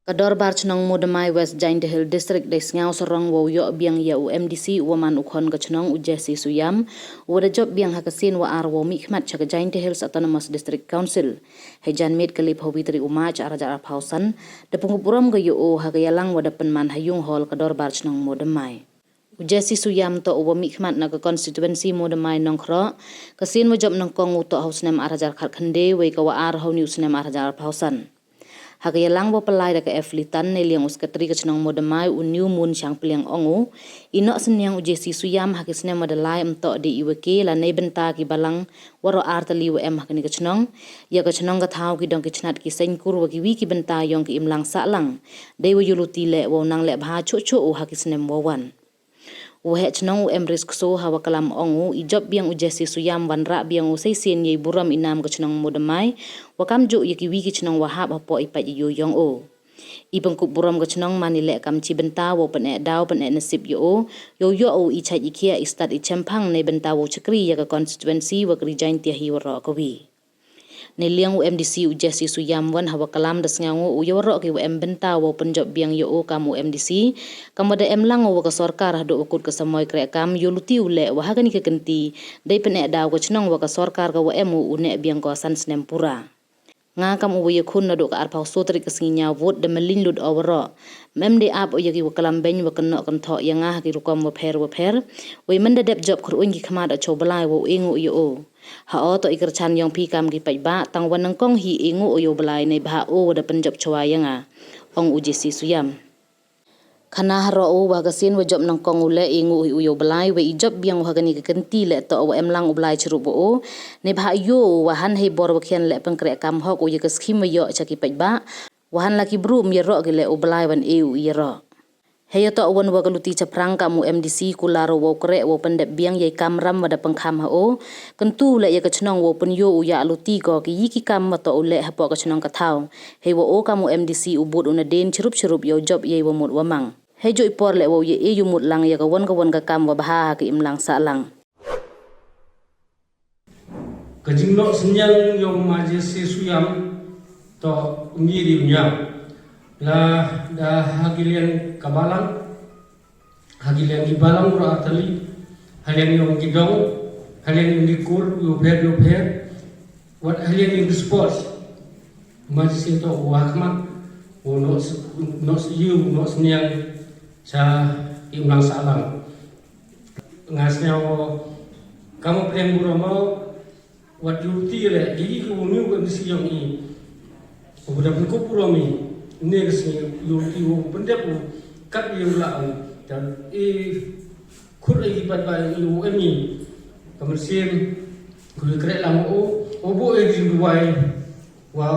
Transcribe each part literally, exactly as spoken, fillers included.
Ka Dorbar Chnong Moodymmai, West Jaintia Hills District, da sngewsarong wow yoh biang ya u MDC uwa man u khon ka chnong, u Jesse Suyam, uwa da jop biang ha ka sien wa ar wow mihkhmat cha ka Jaintia Hills Autonomous District Council. Hei janmiet ka le phaw wi tarik u March ar hajar arphaw san, da pynkup burom ka ya o ha ka yalang wa da pynman ha Yung Hall ka Dorbar Chnong Moodymmai. U Jesse Suyam toh uwa mihkhmat na ka constituency Moodymmai Nongkhroh. Ka sien wa jop nyngkong u toh ha u snem ar hajar khatkhyndai, wei ka wa ar ha uni u snem ar hajar arphaw san. Ha ka yalang wa pynlai da ka F Litan, neiliang u Secretary ka chnong Moodymmai, u New Moon Shangpliang, ong u, i noh synniang u Jesse Suyam ha ki snem wa da lai ym toh de iwa ke la neibynta ki balang waroh ar tylli wa em ha kani ka chnong. Ya ka chnong ka thaw ki dong ki chnat ki seiñkur wa kiwi ki bynta yong ki imlang sahlang. Dei wa yooluti leh wow nang leh bha choh choh u ha ki snem wa wan. U waheh chnong u Emrys Kso ha wa klam ong u, i jop biang u Jesse Suyam wanrah biang u sa shisien yei burom i naam ka chnong Moodymmai, wa kamjooh ya kiwi ki chnong wa hap hapoh i pait i yoo yong o. I pynkup burom ka chnong man i leh kam chi bynta wow pyneh daw pyneh nasip ya o, yow yoh u i chait i khiah, i stad i chemphang neibynta wow chakri ya ka constituency wa ka Ri Jaintia hi waroh kawi. Neiliang u MDC u Jesse Suyam wan ha wa klam da sngew u ya waroh ki wa em bynta wow pynjop biang ya o kam u MDC, kam wa da em lang u wa ka sorkar hadooh wa kut ka samoi krehkam, yooluti u leh wa ha kani ka kynti dei pyneh daw ka chnong wa ka sorkar ka wa em u u neh biang ko san snem pura. Nga kam uwa yakhun nadooh ka arphaw soo tarik ka sngi ñiaw vote da mylliñ lut o waroh. Ym em de ap o ya ki wa klam beiñ wa kynnoh kynthoh ya nga ha ki rukom wapher wapher. Wei mynda dep jop khruñ ki khmat o chow Blai wow e nguh ya o. Ha o toh i kyrchan yong phi kam ki paidbah, tang wa nyngkong hi e nguh o yow Blai neibhah o wa da pynjop chwa ya nga, ong u Jesse Suyam. Khana haroh u wa ha ka sien wa jop nyngkong u leh e nguh hi u yow Blai, wei i jop biang u ha kani ka kynti leh toh wa em lang u Blai chirup wa o, neibhah yoo u wa han hei bor wa khian leh pynkrehkam hok u ya ka scheme wa yoh cha ki paidbah, wa han la ki bru ym yaroh ki leh u Blai wan e u yaroh. Hei ya toh wan wa ka luti chaphrang kam u MDC kular u wow kreh wow pyndep biang yei kamram wa da pynkham ha o. Kyntu leh ya ka chnong wow pynyoo u ya luti ko ki yi ki kam wa toh u leh hapoh ka chnong ka thaw. Hei wa o kam u MDC u bud u nadien chirup chirup yow jop yei wa mut wa mang. Hei jooh i por leh wow ya e yow mut lang ya ka wan ka wan ka kam wa bha ha ki imlang sahlang. Ka jingnoh synniang yong ma Jesse Suyam toh ngi ri u ñiaw. La da ha ki liang ka balang, ha ki liang ki balang ura atali, ha liang yong ki dong, ha liang yong ki kur, yow pher yow pher, wat ha liang yong ki sports. Ma Jesse toh wa khmat, u noh s-, noh s-, yow, noh synniang cha ki imlang sahlang. Nga sngew kam u pyrem burom o, wat yooluti leh ki ki u ni u MDC yong i. U da pynkup burom i, ne ka sngi yooluti u pyndep u, kat i u la u, da i khur i ki paidbah yong i u em i. Ka mynsiem, ku i kreh lang o, u booh i ki jingduwai, wa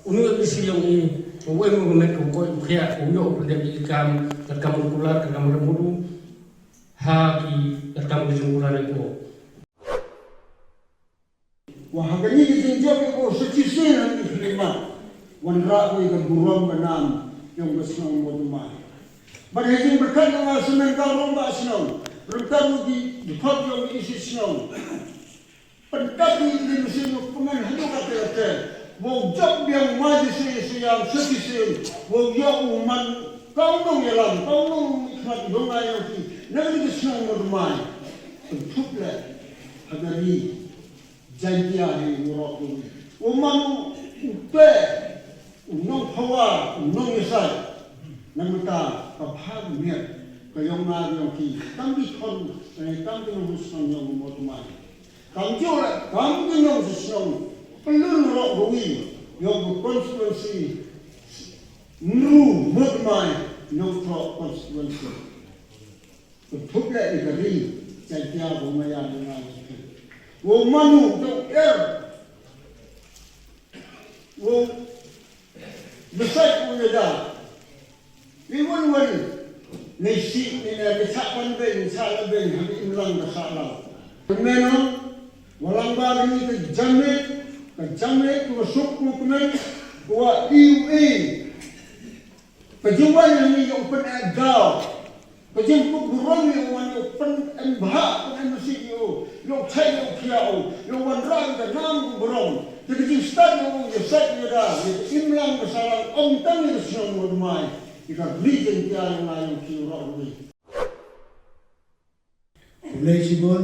u ni u MDC yong i, u em u met u koit u khiah, u yoh u pyndep i kam, kat kam u kular, kat kam u remuru. Ha ki, kat kam ki jingkular i ko. Wa ha kani ki jingjop i ko sa chisien ha kani ki khlieh mat. Wanrah ko i ka burom ka naam yong ka chnong Moodymmai. Bad ha jingpyrkhat yong nga samen ka rangbah chnong, ryngkat ki dkhot yong ki EC chnong. Pyntip i ki mynsiem u kmen hadooh katte katte. Wow jop biang ma Jesse Suyam sa chisien. Wow yoh u man ka u nongyalam, ka u nongmihkhmat yong nga yong phi. Na kani ka chnong Moodymmai. Pynthup leh ha ka ri Jaintia hi waroh kawi. Wow man u, u te, u nongphawa, u nongyasait. Namar ka bha ka miat ka yong nga yong phi. Kam ki khon, eh, kam ki nongchnong yong Moodymmai. Kamjooh leh kam ki nongchnong, pynlun waroh kawi yong ka constituency Mru Moodymmai Nongkroh constituency. Pynthup leh i ka ri Jaintia wow maya yong nga yong phi. Wow man u dok er. Wow besait u yada. Wi wan wan. Nei sih, nei na, nei sah pan beiñ, nei sah la beiñ, ha ka imlang ka sahlang. Kmen o, wa lang ba kani ka janmiet, ka janmiet, ka suk, ka kmen, wa i u e. Ka jingwan ya ni yow pyneh daw. Ka jingkup burom yow wan yow pyneh bha, pyneh nasip yow, yow chait yow khiah o, yow wanrah ka naam ka burom. Te ka jingstad yong u, ya sait ya da, ya ka imlang ka sahlang, ong tang ya ka shnong wa mai, ya ka ri Jaiñtia yong nga yong ki u rok ri. Khublei chibun,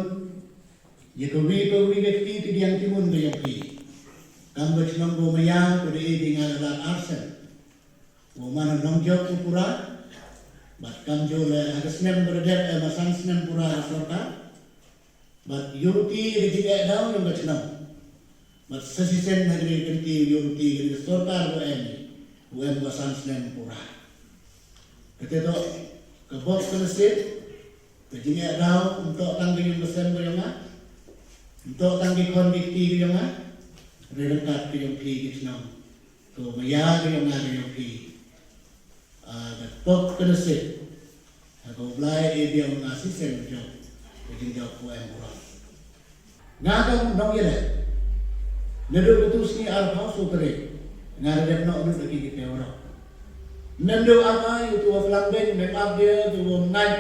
ya ka wi ka wi ka kti ti diang ti mun ka yong phi. Kam ka chnong ko maya ko de e di nga la arsen. Wa man nong jok ko pura, bad kam jo le ha ka snem ko de dep, eh, ma san snem pura ka sorkar. Bad yoh ti ka jingeh daw yong ka chnong. Bad sa shisien ha kani ka kynti yoh ti ka sorkar wa em, wa em wa san snem pura. Kate toh ka bok ka nasib, ka jingeh daw, ym toh tang ka yong ka sem ka yong nga, ym toh tang ki khon ki kti ka yong nga, re ryngkat ka yong phi ki chnong. Ko maya ka yong nga ka yong phi. Ah, ka bok ka nasib. Ha ka u Blai e biang nga shisien jong ka jingjop ko em burom. Nga ka nong yaleh. Nadooh ka tu sngi arphaw soo tarik, nga da dep noh lut da ki ki te warok. Mem dooh ap ai u tu wa klam beiñ, mem ap de u tu wa mngai,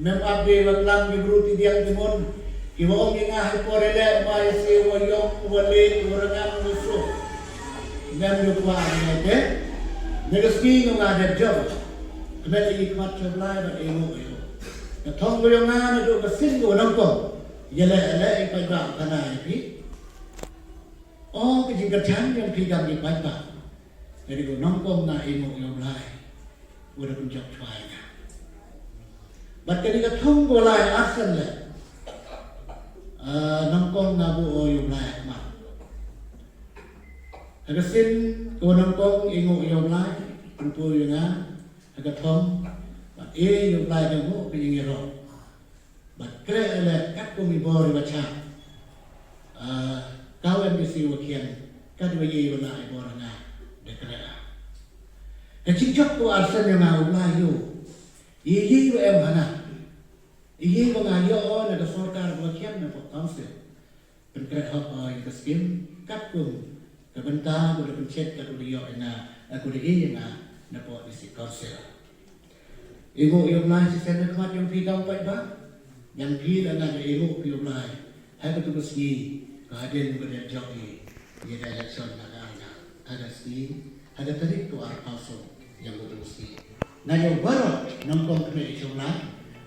mem ap de wa klam ki bru ti diang ti mun. Ki wa ong ki nga hei por e le, ma i se wa yong, wa le, wa rangam, wa suk. Mem dooh kwah ai te. Na ka sngi nga dep jop. Kmen i khmat cha u Blai bad i ngooh i u. Ka thong ko yong nga nadooh ka sien ko nyngkong. Yaleh, yaleh i paidbah khana i phi. O, ka jingkyrchan yong phi kam i paidbah. Kani ko nyngkong nga i ngooh ya u Blai. Wa da pynjop chwa ya nga. Bad kani ka thong ko lai arsen le. Ah, nyngkong nga buh o ya u Blai ha khmat. Ha ka sien ko nyngkong i ngooh ya u Blai, pynpoi ya nga, ha ka thong, bad e ya u Blai ka ngooh ka yong i rok. Bad kreh le katkum i bor i wa chah. Ah, ka wa em ki si wa khian, kat wa ye wa na i bor nga, da kreh. Ka jingjop ko arsen ya nga u Blai yoh. Ye ye wa em hana. Ye ye wa nga yoh o na ka sorkar wa khian na pop council. Pynkret hok o ya ka skim, katkum ka bynta ko da pynchet kat u da yoh ya nga, ko da e ya nga, na pop district council. I ngooh ya u Blai shisien na khmat yong phi kam paidbah. Yong phi da nga da i ngooh phi u Blai. Ha ka tu ka sngi, ka hadien ka dep jop i, ya ka election na ka arnga. Ha ka sngi, ha ka tarik ko arphaw soo, yong ka tu ka sngi. Nga ya u baroh, nyngkong kmen i cha u Blai,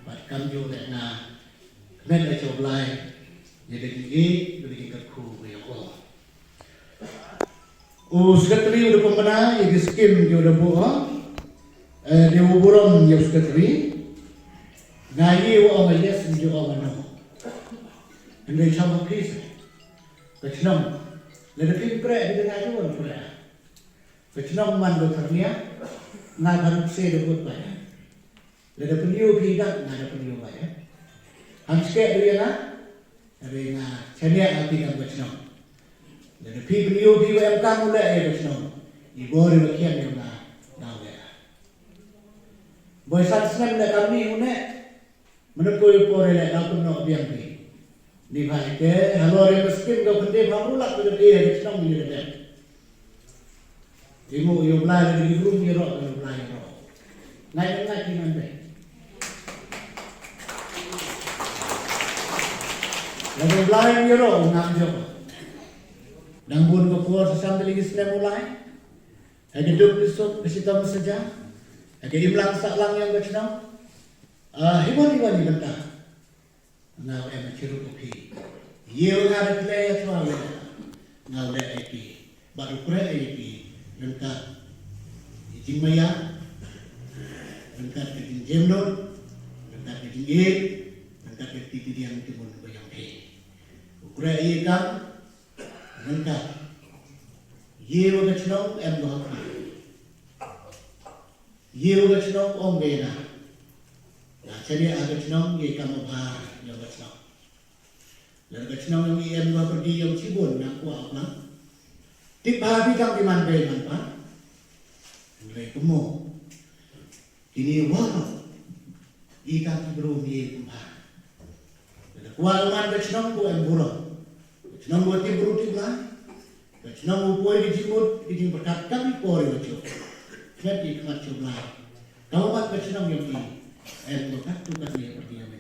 bad kam jo le nga, kmen i cha u Blai, ya ka jingkyrkhu, ya ka jingkyrkhu, ya ka jingkyrkhu. U secretary u da pynbna ya ki skim ki u da buh, eh, de u burom ya u secretary. Nga ye wa ong yes, nga ye wa ong no. Hynrei chong ha phi se. Ka chnong. Lada phi kreh, de nga ye wa kreh. Ka chnong man ko tharnia. Nga ban se de buh ba ya. Lada pynyoo phi da, nga da pynyoo ba ya. Ham skeh du ya nga, hynrei nga chaniah ha phi kam ka chnong. Lada phi pynyoo phi wa em kam u leh ya ka chnong, i bor i wa khian ya nga, nga u leh. Boi san snem leh kam ni u ne, mynta ko i por i leh nga pynnoh biang phi. Ni bha ite, halor ya ka skim ka pyndep ha u lak ka dei ya ka chnong ni ka dei. I ngooh ya u Blai la ka dei rum ya roh, ya u Blai ya roh. Ngai ngai ki man dei. La ka u Blai ya roh, ngam jop. Dang bun ka por sa sam da li ki snem u lai. Ha ka duk ka suk, ka chitom ka saja. Ha ka imlang sahlang yong ka chnong. Ah, hi bun hi bun hi bynta. Nga u em chirup u phi. Ye u nga da khleh ya chwa u leh. Nga u leh ya phi. Bad u kreh ya phi. Ryngkat i jingmaya. Ryngkat ka jingjemnud. Ryngkat ka jingeh. Ryngkat ka kti ti diang ti mun ko yong phi. U kreh ya kam. Ryngkat. Ye wa ka chnong em ko ha phi. Ye wa ka chnong ong be na. Nga chaniah ha ka chnong ye kam u bha yong ka chnong. Lada ka chnong yong i em wa pyrdi yong chibun na kwah u bha. Tip bha phi kam ki man bei man bha. Hynrei kumno. Kini wa i kam ki bru mi ye kum bha. Lada kwah u man ka chnong ko em burom. Ka chnong ko tip bru tip lai. Ka chnong u poi ki jingmut, ki jingpyrkhat kam i por i wa chooh. Khlem i khmat chooh lai. Ka u mat ka chnong yong i. Em ko kat tu kat ni pyrdi yong i.